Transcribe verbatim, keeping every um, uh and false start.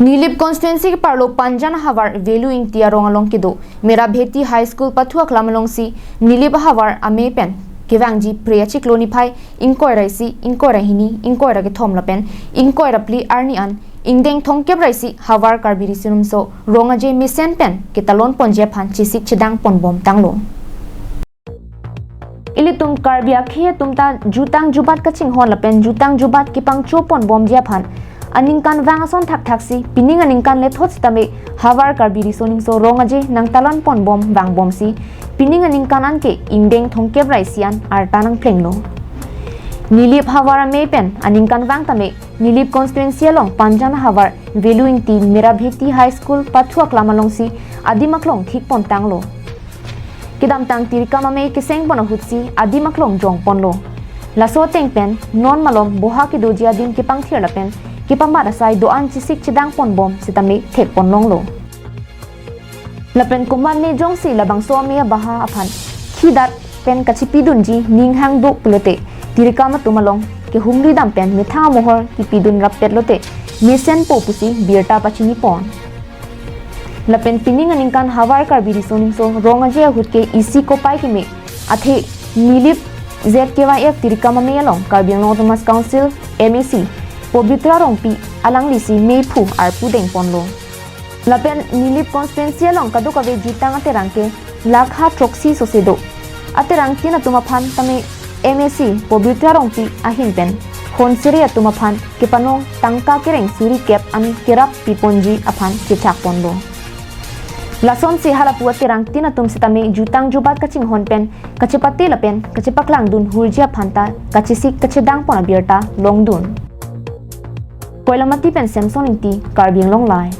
Nilip constituency keparlo Panjan ahavar Velu Ingti arong along kedo Mera Bheti High School pathu aklam alongsi Nilip ahavar amei pen kevangji Phre achiklo niphai ingkoi ra isi, ingkoi ra hini, ingkoi ra kethom lapen ingkoi ra phli arni an ingdeng thomkep ra isi havar Karbi Riso Nimso Rong Aje mesen pen ketalon ponji aphan chesik chedang ponbom tanglo. Ilitum Karbi akhei atum ta jutang jubat kachinghon lapen jutang jubat kepangcho ponbomji aphan aningkanvang ason thakthaksi pining aningkan lethot sitame havar Karbi Riso Nimso Rong Aje nangtalon ponbom vangbomsi pining aningkan anke ingdeng thomkep ra isi an arta nangphlenglo. Nilip havar amei pen aningkanvang tame Nilip constituency along Panjan ahavar Velu Ingti Mera Bheti High School pathu aklam alongsi adim aklong thik pon tanglo. Kedamtang tirikam amei keseng pon ahutsi adim aklong jong ponlo. Laso ateng pen non malom boha kedoji adim kepangthir lapen kepamat asai do-an chesik chedang ponbom sitame thek ponlonglo. Lapen komatne jongsi labangso amei abaha aphan khidat pen kachipidunji ning hang do pulote tirikam atum along kehumri dam pen methang amohor kipidun rappet lote mesenpo pusi birta pachini pon. Lapen pining aningkan havar Karbi Riso Nimso Rong Aje ahut ke isi kopai keme athe Nilip Z K Y F tirikam amei along Karbi Anglong Autonomous Council M A C Pobitra Rongpi alanglisi meiphu arpu deng ponlo. Lapen Nilip constituency along kadokave jutang aterang ke lakha throksi sose do. Aterang tin atum aphan tame M A C Pobitra Rongpi ahin pen khonsiri atum aphan kepanong tangka kereng suri kep an kerap piponji aphan chechak ponlo. Lasonsi halapu aterang tin atum sitame jutang jubat kachinghon pen kachepate lapen kachepaklangdun hurji aphan ta kachesik kachedang pon abirta longdun. Koilamati pen Samson Ingti, Karbi Anglong Live.